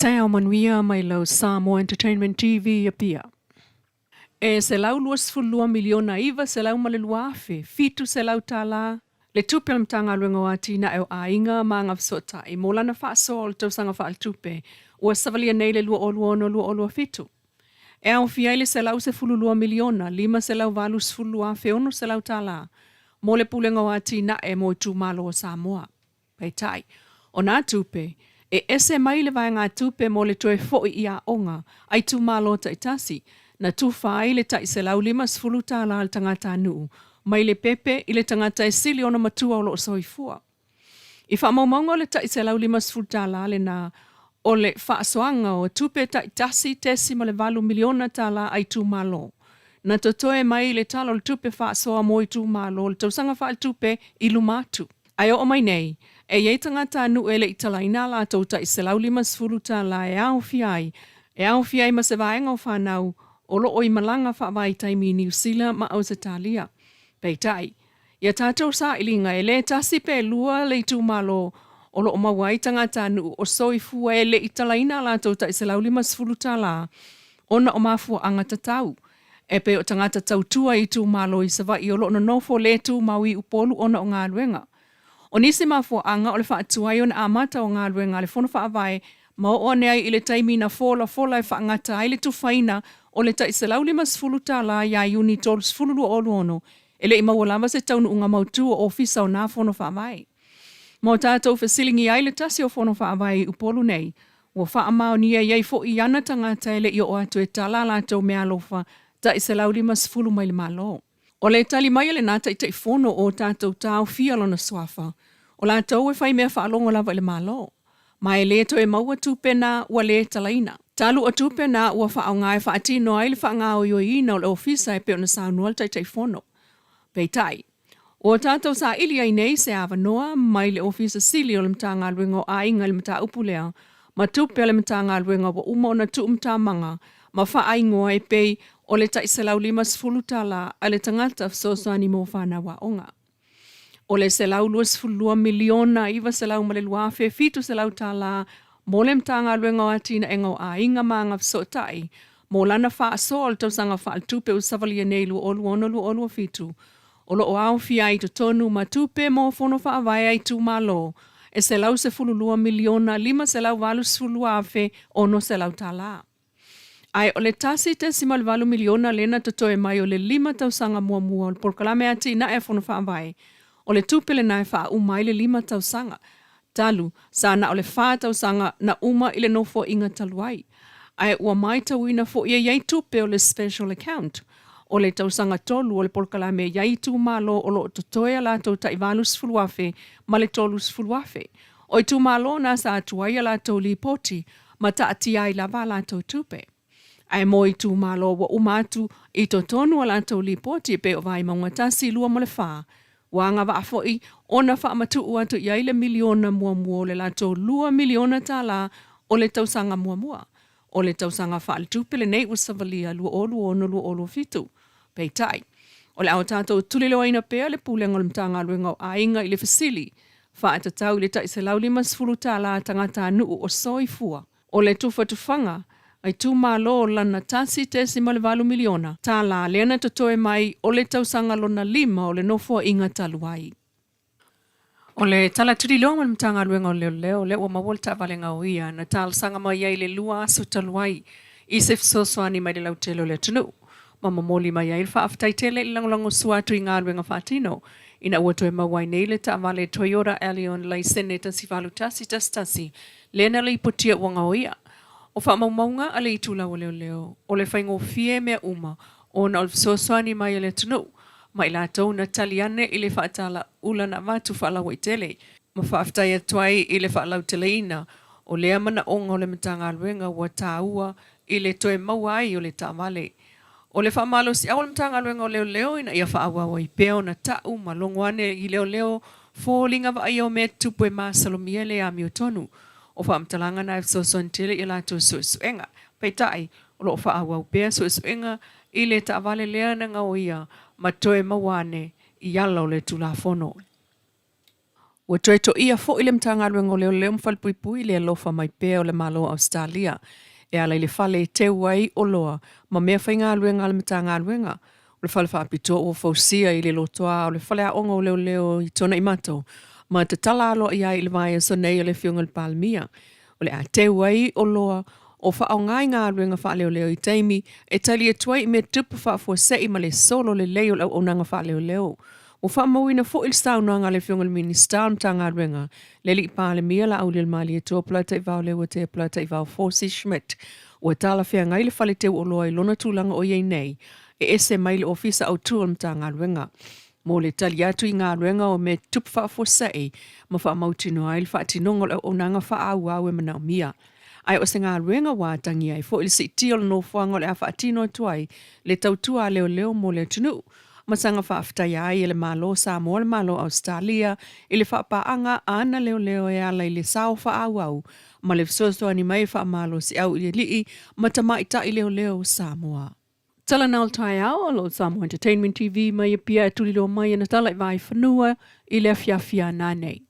Taeao manuia mai lau Samoa Entertainment TV Apia. E $122 miliona $902,700 tala le tupe a le Matagaluega o Atinae o Aiga ma Agafesootai mo lana faasoa o le tausaga faaletupe ua savalia nei le 2026/2027. E aofia ai le $112 miliona $582,600 tala mo le Pulega o Atinae mo Itumalo o Samoa. Peitai, o nā tupe, e ese mai le vaegatupe mo le toe fo'i i aoga a itumalo taitasi, na tufa ai le tai $150 a le tagatanuu mai le pepe i le tagata e sili ona matua o lo o soifua. I faamaumauga o le tai $150 lenā, o le faasoaga o tupe tai $1.8 miliona a itumalo, na totoe mai i le Tala o le Tupe Faasoa mo Itumalo o le tausaga faaletupe i luma atu. Ae oo mai nei, e i ai tagatanuu e le i talaina a latou tai $150 e aofia ai, e aofia ai ma se vaega o fanau o lo o i malaga faavaitaimi i Niu Sila ma Ausetalia. Peitai, i a tatou sailiga e le tasi pe lua le itumalo o lo o maua ai tagatanuu o soifua e le i talaina a latou tai $150 ona o mafuaaga tatau, e pei o tagata tautua i itumalo i Savaii o lo o nonofo le tumau i Upolu ona o galuega. O nisi mafuaaga o le faatuai ona amata o galuega a le Fono Faavae ma oo ane ai i le taimi na folafola e faagata ai le tufaina o le tai $150 ia Iuni 30, 2026, e le i maua lava se taunuuga mautu o Ofisa o nā Fono Faavae. Ma o tatou fesiligia ai le tasi o Fono Faavae i Upolu nei, ua faamaonia e i ai foi i ana tagata e le i oo atu e tala a latou meaalofa tai $150 mai le Malo. O le tali mai a lenā Taitaifono o tatou taofia lona suafa, o latou e fai mea faalogo lava i le Malo, ma e le toe maua tupe na ua le talaina. Talu o tupe na ua faaaoga e faatino ai le faagaoioiina o le Ofisa e pei ona saunoa le Taitaifono. Peitai, ua tatou saili ai nei se avanoa mai le Ofisa Sili o le Matagaluega o Aiga i le mataupu lea, ma tupe a le Matagaluega ua uma ona tuumatamaga ma faaigoa e pei o le tai $150 a le tagata fesoasoani mo fanau aoga. O le $122 miliona $902,700 mo le Matagaluega o Atinaega o Aiga ma Agafesootai mo lana faasoa o le tausaga faaletupe ua savalia nei 2026/2027, o lo o aofia ai i totonu ma tupe mo fono faavae a itumalo e $112 miliona $582,600. Ae o le $1.8 miliona lea na totoe mai o le lima tausaga muamua o le polokalame atinae a Fono Faavae, o le tupe lena e faauma ai le lima tausaga, talu sa na o le fa tausaga na uma i le nofoaiga talu ai. Ae ua maitauina foi e i ai tupe o le special account o le tausaga tolu o le polokalame e i ai itumalo o lo o totoe a latou tai $80,000 ma le $30,000. O itumalo na sa tuai a latou lipoti ma taatia ai lava a latou tupe. Ae mo itumalo ua uma atu i totonu a latou lipoti e pei o Vaimauga 1, 2 ma le 4, ua agavaa foi ona faamatuu atu i ai le miliona muamua o le latou $2 miliona o le tausaga muamua o le tausaga faaletupe lenei ua savalia 2026/2027. Peitai, o le a o tatou tuliloaina pea le Pulega o le Matagaluega o Aiga i le fesili faatatau i le tai $150 tagatanuu o soifua o le tufatufaga a itumalo lana $1.8 miliona lea na totoe mai o le tausaga lona lima o le nofoaiga talu ai. O le tala tuliloa ma le Matagaluega o Leoleo lea ua maua le taavale gaoia na talosaga mai ai i le lua aso talu ai i se fesoasoani mai le lautele o le atunuu ma momoli mai ai le faafetai tele i le lagolagosua atu i galuega faatino ina ua toe maua ai nei le taavale Toyota Allion laisene 18111 lea na lipotia ua gaoia. O faamaumauga a le itulau o leoleo, o le faigofie mea uma ona o le fesoasoani mai a le atunuu ma i latou na tali ane i le faatalaula na avatu faalauaitele, ma faafetai atu ai i le faalauteleina o lea manaoga o le Matagaluega ua taua i le toe maua ai o le taavale. O le faamalosiau a le Matagaluega o Leoleo ina ia faaauau ai pea ona ta'u ma logo ane i leoleo foliga vaaia o mea tutupu e masalomia le amiotonu. O faamatalaga na e fesoasoani tele i a latou suesuega. Peitai, o lo o faaauau pea suesuega i le taavale lea na gaoia ma toe maua ane i ala o le Tulafono. Ua toe toia foi le Matagaluega o Leoleo ma Falepuipui i le alofa mai pea o le Malo o Ausetalia e ala i le fale e teu ai oloa ma mea faigaluega a le Matagaluega. O le fale faapitoa ua fausia i le lotoa o le Faleaoga o Leoleo i Tuanaimato ma tatala aloaia ai i le vaiaso nei e le Afioga i le Palemia. O le a teu ai oloa o faaaoga i galuega faaleoleo i taimi e tali atu ai i mea tupu faafuasei ma le solo lelei o le auaunaga faaleoleo. Ua faamauina foi le saunoaga a le Afioga i le Minisita o le Matagaluega, le Alii Palemia Laaulialemalietoa Polataivao Leuatea Polataivao Fosi Schmidt, ua talafeagai le fale teu oloa i lona tulaga o i ai nei, e ese mai le Ofisa Autu o le Matagaluega. Mo le tali atu i galuega o mea tupu faafuasei ma faamautinoa ai le faatinoga o le auaunaga faaauau e manaomia. Ae o se galuega ua atagia ai foi le siitia o le nofoaga o le a faatino atu ai le tautua a leoleo mo le atunuu ma saga faafetaia ai e le Malo o Samoa le Malo o Ausetalia i le faapaaga a ana leoleo e ala i le sao faaauau ma le fesoasoani mai e faamalosiau i alii ma tamaitai leoleo o Samoa. Tala na o le taeao o lo o Samoa Entertainment TV mai Apia e tuliloa mai ana tala i Vaaifanua i le afiafi a nanei.